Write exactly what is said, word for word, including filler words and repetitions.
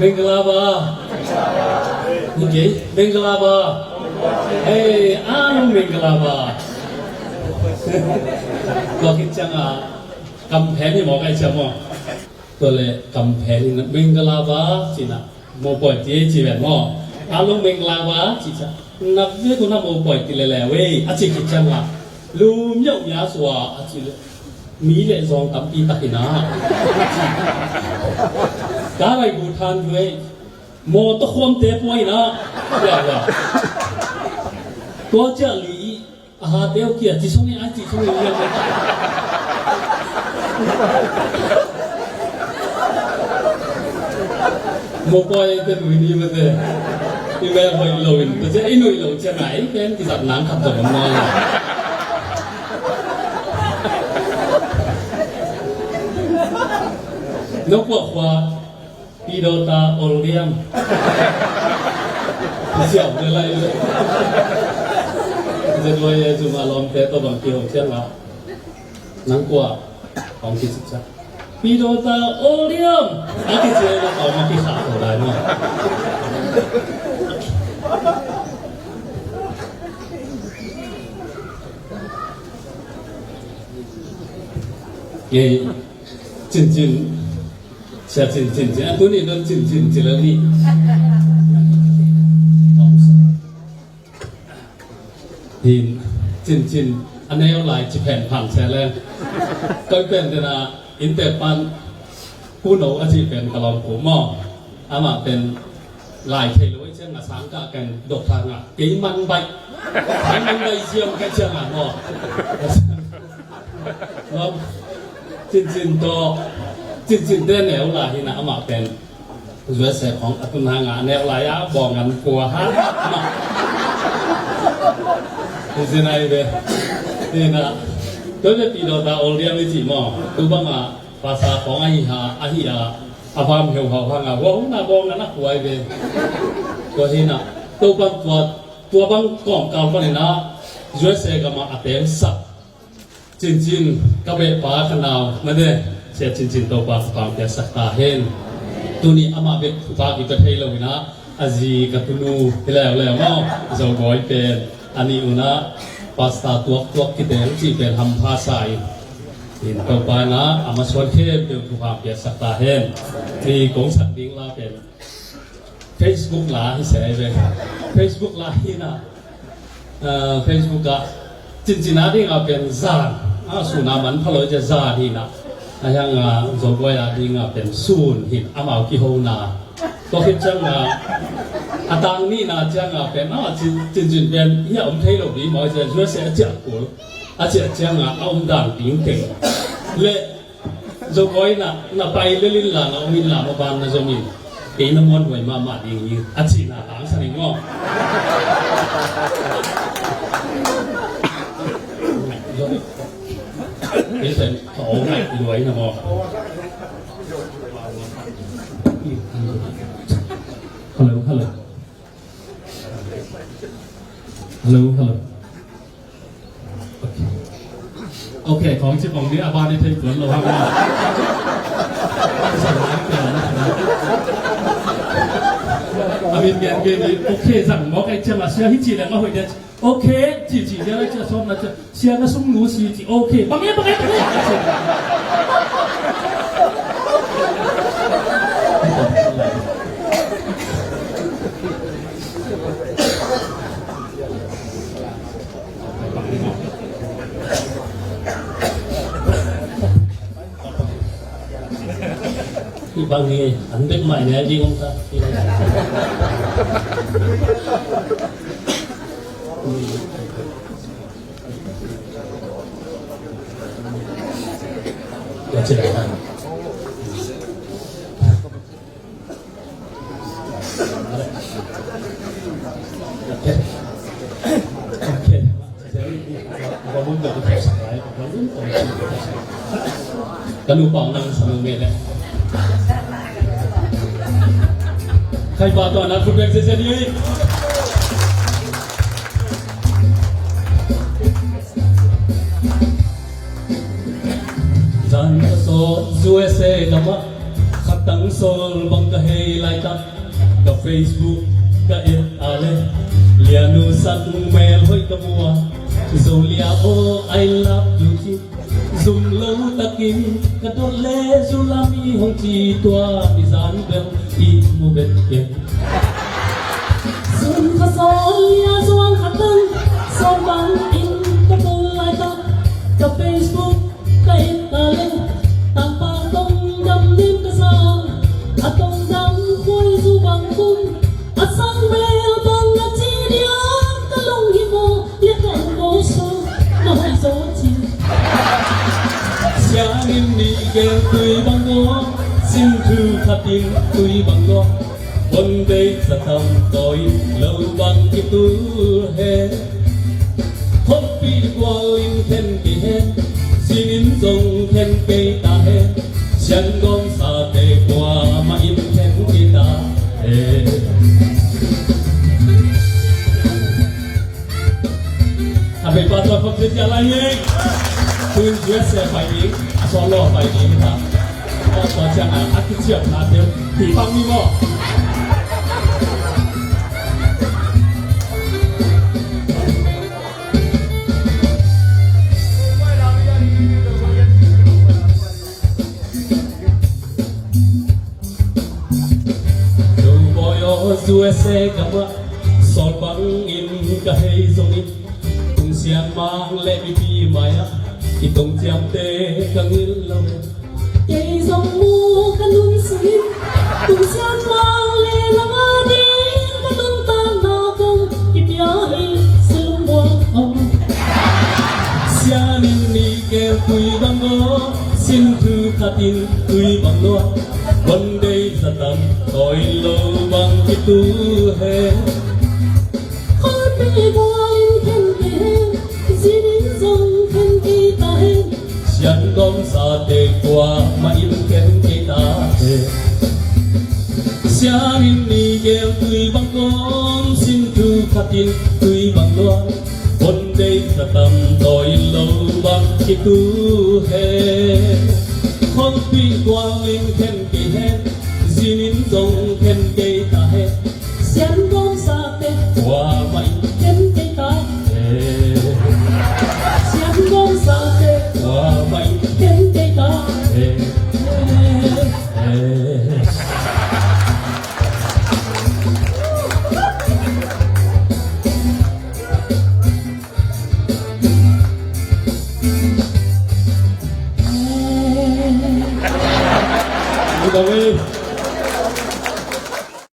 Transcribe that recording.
Minggalaba. Minggalaba. Hei, a lung minggalaba. Tua khit ciangin kampheng hi maw, ka hih ciang maw. Tua leh kampheng in minggalaba ci-in ah, mopawi ti ei ci ven maw. A lung minggalaba ci ciang, na ve tu na mopawi ti lele ve a ci khit ciangin, lu miauh mia sua a ci leh, mi leh zawng tampi tak hi na. Ka rai bu than ve, mawtaw khuamte pua hi na. Ya, ya. Tua ciang li a hate uh kia ci sung hi, a ci sung hi, liang. Mopawi te nui ni mate. I mel hoih lo in, tua ciang i nuih lo ciang a, ei pen kizat nang khat zong om nawn lo. No kua khua. Pidawta Oldiam. Siau le lai le. Zet loi e, zuma lawmte tawh bang kiho ciang a, nang kua, hong kicik ciang, Pidawta Oldiam a kici a, na tawm a kikhah ko lai maw. Ngei, Cincin. Sia Cincin, Cin, a tuni don Cincin ci lo ni. Hin, Cincin a neu lai ci phen phan sia leng. Koi pen dena innte pan Pu No a ci pen ka lawm pu maw. Amah pen lai thei lo i ciang a sang kah ken dok thang a. Kei man baih. Kei man baih siam ka ciang a maw. Cincin tawh, Cincin te neu lai hi na, amah pen U S A khong a tun hang a neu lai a bawng an pua ha. Hi zin ai ve. Hi na, tua le Pidawta Oldiam i ci maw. Tu bang a pasa khong ahi ha, ahi a, a vam heu hau hang a, hua hun a bawng an a kuai ve. Tua hi na, tu bang tua, tua bang kawmkal pan hi na, U S A gam a a teng sak. Cincin, ka beh pa ka nau, na de, Sia Cincin Topa thupha piaksak ta hen. Tuni amah bek thupha kipia thei lo in a, a zi ka tunu hi leuleu maw, Zo Bawi pen, a nih un a, Pastor tuaktuak kiteng cih pen hampha sa in. In Topa in a, a masuan khempeuh thupha piaksak ta hen. Ni kong sak ding la pen. Facebook la hi se ve. Facebook la hi na. Ah, Facebook ah Cincin a ding a pen zan. Ah, sun a man pha lo i ci a zan hi na. A hiang a Zo Bawi a ding a pen sun hi na. Amau kiho na. Tua khit ciang a, a tang ni na ciang a pen, ah, Cin, Cincin pen hi a om thei lo ding maw i ci a, U S A a ciah kul. A ciah ciang a, a om dan ding keng. Le Zo Bawi na, na pai lel in la, na om in la, maban na zom in. Kei na muanhuai mahmah ding hi, a cihna tangsan in maw. Kei pen ka aw ngaih luai na maw. Hello, hello. Hello, hello. Ok, khawng ci pong ni a ban i thei tuan lo hang. A min gen gen ni, ok, zang mawk ai ciang a sia hi ci leng a hoih dia. Ok, ci ci dia lai ci a sawm na ci a. Sia na sung nu si ci, ok. Bang e, bang e, bang e. Hih bang hi, an bek mah i ne ding om ta. Tua ci lai. Ka nu pau nang sa nu me le. Khai pa tua na khut bek zia zia ni. Zan ka sawt U S A gamah khatang sawl bang ka hei Laitak ka Facebook ka et a le, Lianu sak mel hoih ka mu a, Zolia aw I love you ci. Zum lo takin ka dot le zu lam i hong ci, tua i zan bel i mu bet ken. Zum kha Zolia zuang kha tan, Sawlbang in ka bul laitak ka Facebook ka et a le, Tangpa tong dam lim ka sa, a tong dam khuai zu bang kum, a sang bel bang a ci diam ka lung hi maw, lia ka ung maw su, na hoih zaw ci. Sianin nih gel tui bang gaw, sin thu khatin tui bang gaw, hon deih sa tam tawi lo bang kitu he. Khoppi gual in khen kei he, zinin zong khen kei ta he, siangawm sate kuamah in khen kei ta he. A vei pa tua khop zia lai hi. Tuin U S A pai ding, a solo pai ding hi ta. Tua ciang a, a kiciamna te hi bang ni maw. Cowboy aw, U S A gamah sawlbang in ka hei zongin, Tung Sian Mang le mipi mai-ah i tong ciamte ka ngil lo. Kei zong mu ka nun sungin, Tung Sian Mang le nang a ding ka nuntakna kong kipia hi, silum buang aw. Sianin nih gel tui bang gaw, sin thu khatin tui bang gaw, hon deih sa tam tawi lo bang kitu he. Khoppi gual in khen kei he, zinin zong khen kei ta he, siangawm sate kuamah in khen kei ta he. Sianin nih gel tui bang gaw, sin thu khatin tui bang gaw, hon deih sa tam tawi lo bang kitu he. Khoppi gual in khen kei he, zinin zong khen kei